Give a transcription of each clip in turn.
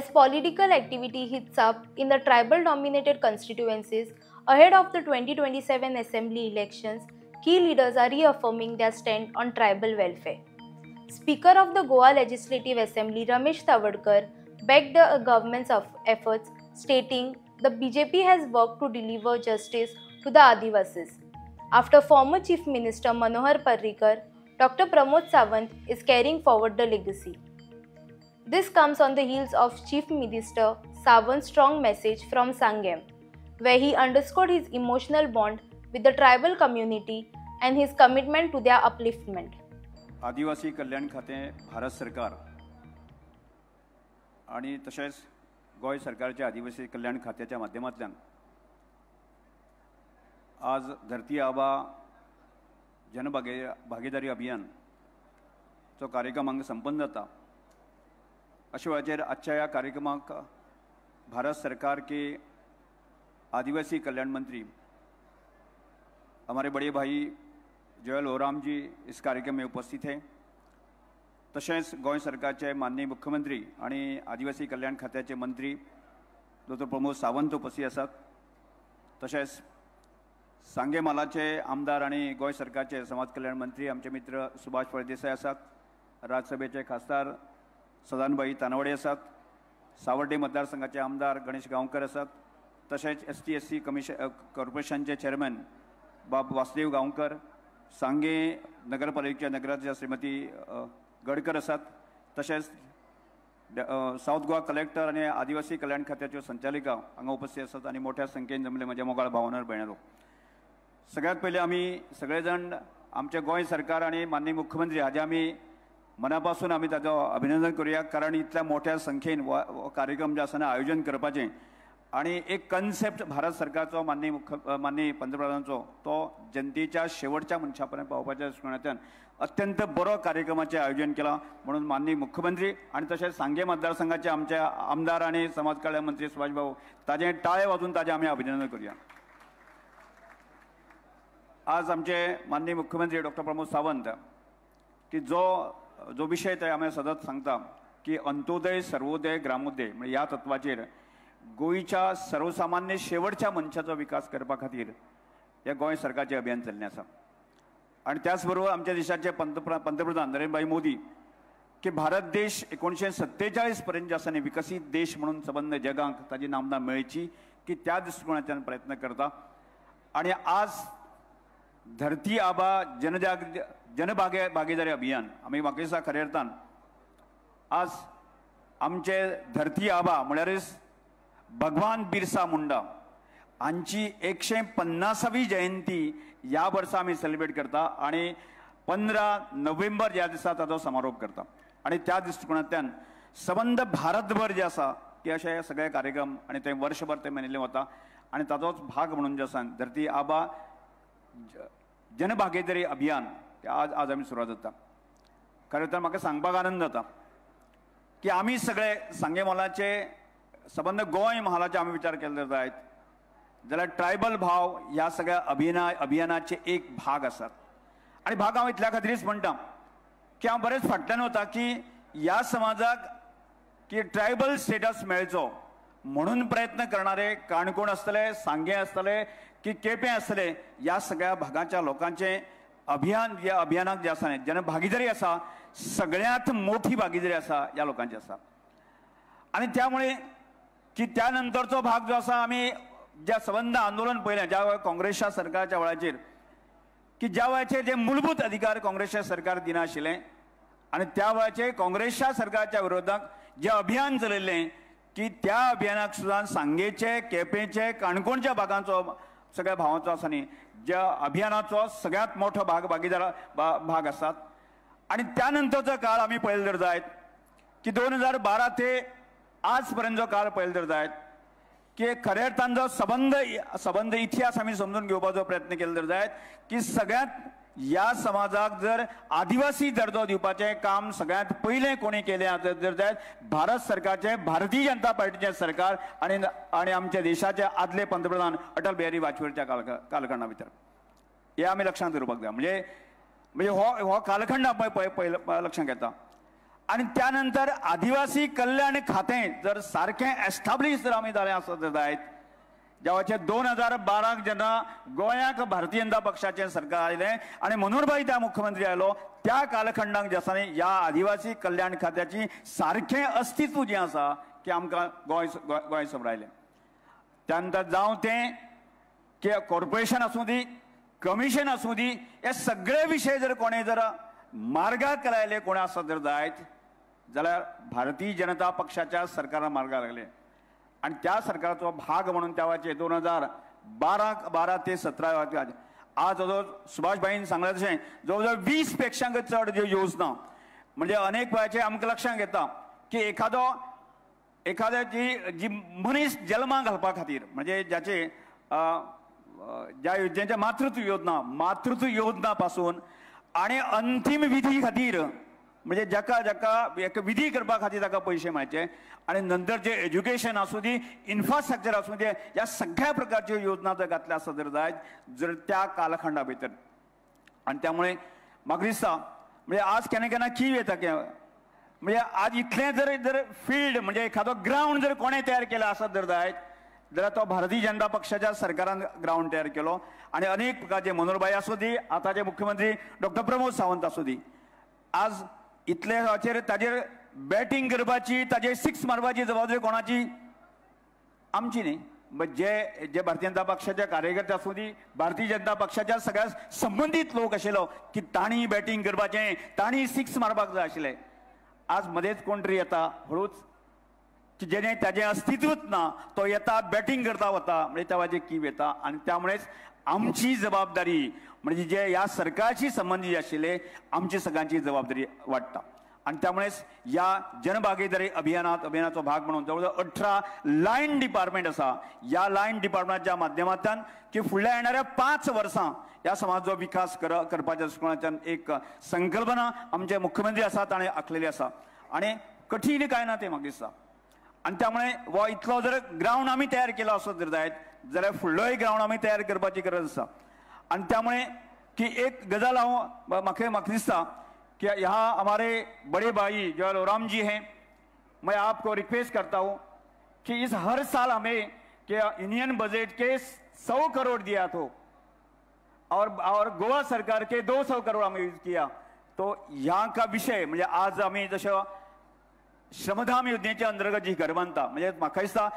As political activity heats up in the tribal-dominated constituencies ahead of the 2027 assembly elections, key leaders are reaffirming their stand on tribal welfare. Speaker of the Goa Legislative Assembly Ramesh Tawadkar backed the government's efforts, stating the BJP has worked to deliver justice to the Adivasis. After former Chief Minister Manohar Parrikar, Dr. Pramod Sawant is carrying forward the legacy. This comes on the heels of Chief Minister Sawant's strong message from Sanguem, where he underscored his emotional bond with the tribal community and his commitment to their upliftment. आदिवासी कल्याण खातें भारत सरकार आनी तशेंच गोंय सरकारच्या आदिवासी कल्याण खात्याच्या माध्यमांतल्यान आज धरती आबा जनभागीदारी अभियान चो कार्यक्रम हांगा संपन्न जाता. अशा वेळाचेर आजच्या ह्या कार्यक्रमाक भारत सरकार के आदिवासी कल्याण मंत्री हमारे बड़े भाई जुएल ओराम जी इस कार्यक्रम में उपस्थित है. तशेंच गोंय सरकारचे माननीय मुख्यमंत्री आणि आदिवासी कल्याण खात्याचे मंत्री डॉक्टर प्रमोद सावंत उपस्थित आसात. तशेंच सांगे म्हालाचे आमदार आणि गोंय सरकारचे समाज कल्याण मंत्री आमचे मित्र सुभाष फळदेसाय आसात. राज्यसभेचे खासदार सदानभाई तानवडे आसात. सावर्डे मतदारसंघाचे आमदार गणेश गांवकर आसात. तशेंच ST SC commission कॉर्पोरेशनचे चेअरमॅन बाब वासुदेव गांवकर, सांगे नगरपालिकेच्या नगराध्यक्ष श्रीमती गडकर आसात. तशेंच सावथ गोवा कलेक्टर आनी आदिवासी कल्याण खात्याच्यो संचालिका हांगा उपस्थित आसात आनी मोठ्या संख्येन जमले म्हज्या मोगाळ भावनार भयणारो. सगळ्यात पयलीं आमी सगळे जाण आमचे गोंय सरकार आनी माननीय मुख्यमंत्री हाजे आमी मनापासून आमी ताचो अभिनंदन करुया, कारण इतल्या मोठ्या संख्येन कार्यक्रम जे आसा ना आयोजन करपाचें आनी एक कन्सेप्ट भारत सरकारचो माननीय पंतप्रधानांचो तो जनतेच्या शेवटच्या मनशा पर्यंत पावपाच्या दृश्टिकोनांतल्यान अत्यंत बरो कार्यक्रमाचें आयोजन केलां म्हणून माननीय मुख्यमंत्री आनी तशेंच सांगे मतदारसंघाचे आमचे आमदार आनी समाज कल्याण मंत्री सुभाष भाऊ ताजें टाळे वाजून ताजें आमी अभिनंदन करुया. आज आमचे माननीय मुख्यमंत्री डॉक्टर प्रमोद सावंत की जो जो विशय ते आमी सदांच सांगता की अंत्योदय सर्वोदय ग्रामोदय म्हणजे ह्या तत्वाचेर गोंयच्या सर्वसामान्य शेवटच्या मनशाचो विकास करपा खातीर हे गोंय सरकारचें अभियान चल्लें आसा. आनी त्याच बरोबर आमच्या देशाचे पंतप्रधान नरेंद्रभाई मोदी की भारत देश 1947 पर्यंत जे आसा न्ही विकसीत देश म्हणून सबंद जगाक ताजी नामना मेळची की त्या दृश्टिकोनांतल्यान प्रयत्न करता. आनी आज धरती आबा जनभागीदारी अभियान आमी म्हाका दिसता खऱ्या अर्थान आज आमचे धरती आबा म्हळ्यारच भगवान बिरसा मुंडा हांची 150वी जयंती ह्या वर्सा आमी सेलिब्रेट करता आनी 15 नोव्हेंबर ह्या दिसा ताचो समारोप करता. आनी त्या दृश्टिकोनांतल्यान सबंद भारतभर जे आसा की अशे सगळे कार्यक्रम आनी ते वर्षभर ते मनयल्ले वता आनी ताचोच भाग म्हणून जे आसा धरती आबा जनभागीदारी अभियान आज आज आमी सुरवात जाता. खरें तर म्हाका सांगपाक आनंद जाता की आमी सगळे सांगे म्हालाचे सबंद गोंय म्हालाचे आमी विचार केले जायत जाल्यार ट्रायबल भाव ह्या सगळ्या अभियानाचे एक भाग आसात. आनी भाग हांव इतल्या खातीरच म्हणटा की हांव बरेंच फाटल्यान वता की ह्या समाजाक की ट्रायबल स्टेटस मेळचो म्हणून प्रयत्न करणारे काणकोण आसतले, सांगें आसतले की केपें आसतले, ह्या सगळ्या भागाच्या लोकांचें अभियान ह्या अभियानाक जें आसा न्ही जनभागीदारी आसा, सगळ्यांत मोठी भागीदारी आसा ह्या लोकांची आसा. आनी त्यामुळे की त्या नंतरचो भाग जो आसा आमी ज्या सबंद आंदोलन पळयलें ज्या वेळार काँग्रेसच्या सरकारच्या वेळाचेर की ज्या वेळाचेर जे मूलभूत अधिकार काँग्रेसच्या सरकार दिनाशिल्लें आनी त्या वेळाचेर काँग्रेसच्या सरकारच्या विरोधाक जें अभियान चलयल्लें की त्या अभियानाक सुद्दां सांगेचे, केपेंचे, काणकोणच्या भागांचो सगळ्या भावांचो आसा न्ही ज्या अभियानाचो सगळ्यांत मोठो भाग भागीदार भाग आसात. आनी त्या नंतरचो काळ आमी पळयलो जर जायत की 2012 ते आज पर्यंत जो काळ पळयलो जर जायत की खऱ्या अर्थान जो सबंद इतिहास आमी समजून घेवपाचो प्रयत्न केलो जर जायत की सगळ्यांत ह्या समाजाक जर आदिवासी दर्जो दिवपाचें काम सगळ्यांत पयलें कोणी केलें जर जायत भारत सरकारचें भारतीय जनता पार्टीचें सरकार आनी आनी आमच्या देशाचे आदले पंतप्रधान अटल बिहारी वाजपेयीच्या कालखंडा भितर हे आमी लक्षांत दवरपाक जाय. म्हणजे म्हणजे हो हो कालखंड पळय पळय लक्षांत घेता. आनी त्यानंतर आदिवासी कल्याण खातें जर सारकें एस्टाब्लीश जर आमी जालें आसत जायत जेवाचे 2012 जेन्ना गोंयाक भारतीय जनता पक्षाचें सरकार आयलें आनी मनोहरभाई त्या मुख्यमंत्री आयलो त्या कालखंडाक जे आसा न्ही ह्या आदिवासी कल्याण खात्याची सारकें अस्तित्व जें आसा की आमकां गोंय गोंय समरायलें. त्यानंतर जावं तें की कॉर्पोरेशन आसूं दी, कमिशन आसूं दी, हे सगळे विशय जर कोणें जर मार्गाक लायले कोणें आसत जर जायत जाल्यार भारतीय जनता पक्षाच्या सरकारान मार्गाक लागले आनी त्या सरकाराचो भाग म्हणून त्या वेळाचेर 2012 ते 17 आज जवळ सुभाष भाईन सांगलें तशें जवळ जवळ 20 पेक्षांक चड ज्यो योजना म्हणजे अनेक वेळाचेर आमकां लक्षांत येता की एखादो एखाद्याची जी मनीस जल्माक घालपा खातीर म्हणजे ज्याचे ज्या योजनेच्या मातृत्व योजना, मातृत्व योजना पासून आनी अंतीम विधी खातीर म्हणजे जाका जाका एक विधी करपा खातीर ताका पयशे मेळचे आनी नंतर जे एज्युकेशन आसूं दी, इन्फ्रास्ट्रक्चर आसूं दी, ह्या सगळ्या प्रकारच्यो योजना जर घातल्या आसत जर जायत जर त्या कालखंडा भितर. आनी त्यामुळे म्हाका दिसता म्हणजे आज केन्ना केन्ना कीव येता की म्हणजे आज इतलें जर जर फिल्ड म्हणजे एखादो ग्रावंड जर कोणें तयार केला आसत जर जायत जाल्यार तो भारतीय जनता पक्षाच्या सरकारान ग्रावंड तयार केलो आनी अनेक प्रकारचे मनोहरभाई आसूं दी, आतांचे मुख्यमंत्री डॉक्टर प्रमोद सावंत आसूं दी, आज इतले हाचेर ताजेर बॅटींग करपाची ताजेर सिक्स मारपाची जबाबदारी कोणाची? आमची न्ही. बट जे जे भारतीय जनता पक्षाचे कार्यकर्ते आसूं दी, भारतीय जनता पक्षाच्या सगळ्या संबंदीत लोक आशिल्लो की तांणी बॅटींग करपाचें, तांणी सिक्स मारपाक जाय आशिल्लें. आज मदेंच कोण तरी येता हळूच की जेणे ताजें अस्तित्वच ना, तो येता बॅटींग करता वता म्हणजे त्या वाजेर कीव येता. आनी त्यामुळेच आमची जबाबदारी म्हणजे जे ह्या सरकारशी संबंदीत आशिल्ले आमची सगळ्यांची जबाबदारी वाडटा. आनी त्यामुळेच ह्या जनभागीदारी अभियानाचो भाग म्हणून जवळ जवळ 18 लायन डिपार्टमेंट आसा. ह्या लायन डिपार्टमेंटाच्या माध्यमांतल्यान की फुडल्या येणाऱ्या 5 वर्सां ह्या समाजाचो विकास करपाच्या दृश्टिकोनाच्यान एक संकल्पना आमचे मुख्यमंत्री आसा ताणें आखलेली आसा आनी कठीण काय ना तें म्हाका दिसता. आनी त्यामुळे हो इतलो जर ग्रावंड आमी तयार केलो आसत जर जायत जाल्यार फुडलोय ग्रावंड आमी तयार करपाची गरज आसा. आनी त्यामुळे की एक गजाल हांव म्हाका म्हाका दिसता कि यहाँ हमारे बड़े भाई जो ओराम जी हैं, मैं आपको रिक्वेस्ट करता हूँ कि इस हर साल हमें कि यूनियन बजट के 100 करोड़ दिया तो और गोवा सरकार के 200 करोड़ हमें यूज किया. तो यहाँ का विषय म्हणजे आज आमी जशें श्रमधाम योजनेच्या अंतर्गत जी घर बांदता म्हणजे म्हाका दिसता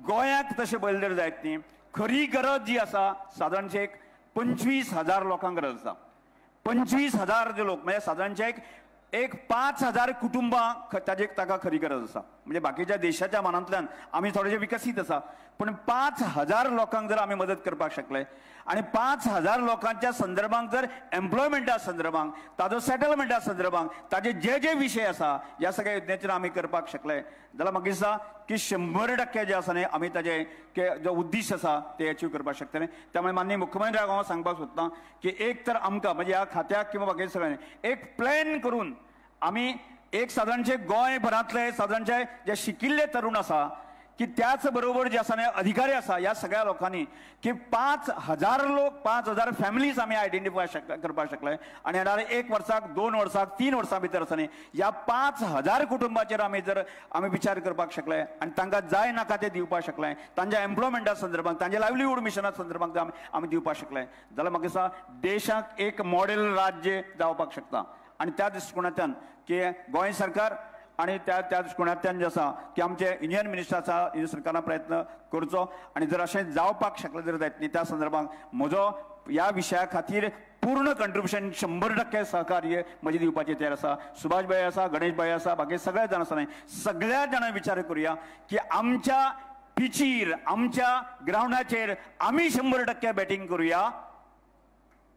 गोंयाक तशें पळयलें जर जायत न्ही, खरी गरज जी आसा सादारणशे एक 25,000 लोकांक गरज आसा. 25,000 जे लोक म्हणजे सादारणशे एक 5,000 कुटुंबां ताजे ताका खरी गरज आसा. म्हणजे बाकीच्या देशाच्या मानांतल्यान आमी थोडेशे विकसीत आसा पूण 5,000 लोकांक जर आमी मदत करपाक शकले आनी 5,000 लोकांच्या संदर्भांत जर एम्प्लॉयमेंटा संदर्भांत ताजो सेटलमेंटा संदर्भांत ताजे जे जे विशय आसा ह्या सगळ्या योजनेचेर आमी करपाक शकले जाल्यार म्हाका दिसता की 100% जे आसा न्ही आमी ताजे जो उद्दिश्ट आसा ते अचीव करपाक शकतले. त्यामुळे माननीय मुख्यमंत्र्याक हांव सांगपाक सोदता की एक तर आमकां म्हणजे ह्या खात्याक किंवा बाकी सगळ्यांनी एक प्लॅन करून आमी एक सादारणशे गोंयभरांतले सादारणशे जे शिकिल्ले तरुण आसा की त्याच बरोबर जे आसा न्ही अधिकारी आसा ह्या सगळ्या लोकांनी की 5,000 लोक 5,000 फॅमिलीज आमी आयडेंटिफाय करपाक शकले आनी येणारे 1 वर्साक 2 वर्साक 3 वर्सां भितर आसा न्ही ह्या 5,000 कुटुंबाचेर आमी जर आमी विचार करपाक शकले आनी तांकां जाय नाका ते दिवपाक शकले, तांच्या एम्प्लॉयमेंटा संदर्भात तांच्या लायवलीहूड मिशना संदर्भात आमी दिवपाक शकले जाल्यार म्हाका दिसता देशाक एक मॉडेल राज्य जावपाक शकता. आनी त्या दृश्टिकोनांतल्यान की गोंय सरकार आनी त्या त्या दृश्टिकोनांतल्यान जे आसा की आमचे युनियन मिनिस्टर आसा युनियन सरकारान प्रयत्न करचो आनी जर अशें जावपाक शकलें जर जायत न्ही त्या संदर्भात म्हजो ह्या विशया खातीर पूर्ण कंट्रिब्युशन 100% सहकार्य म्हजें दिवपाचें तयार आसा. सुभाष भाई आसा, गणेश भाई आसा, बाकी सगळे जाण आसा न्ही सगळ्या जाणां विचार करुया की आमच्या पिचीर आमच्या ग्रावंडाचेर आमी 100% बॅटींग करुया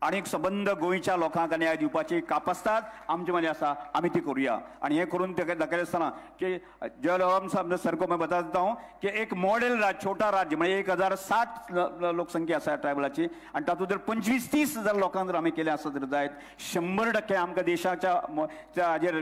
आनी सबंद गोंयच्या लोकांक न्याय दिवपाची कापस्ताद आमचे मदें आसा, आमी ती करुया. आनी हें करून ताका दाखयलें आसतना की जय साहब सर को मैं बता देता हूँ की एक मॉडेल राज्य छोटा राज्य म्हणजे 1,060 लोकसंख्या आसा ट्रायबलाची आनी तातूंत जर 25-30 हजार लोकांक जर आमी केलें आसत जर जायत 100% आमकां देशाच्या हाजेर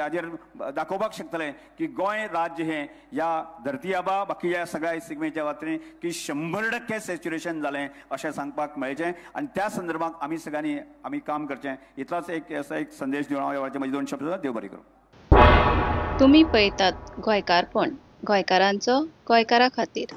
हाजेर दाखोवपाक शकतलें की गोंय राज्य हें ह्या धरती आबा बाकी ह्या सगळ्या सिगमेच्या वातीन की 100% सॅच्युरेशन जालें अशें सांगपाक मेळचें आनी त्या संदर्भात आमी सगळ्यांनी आमी काम करचें इतलोच एक असा एक संदेश दिवन हांव ह्या वेळाचेर म्हजे 2 शब्द देव बरें करूं. तुमी पळयतात गोंयकारपण, गोंयकारांचो गोंयकारा खातीर.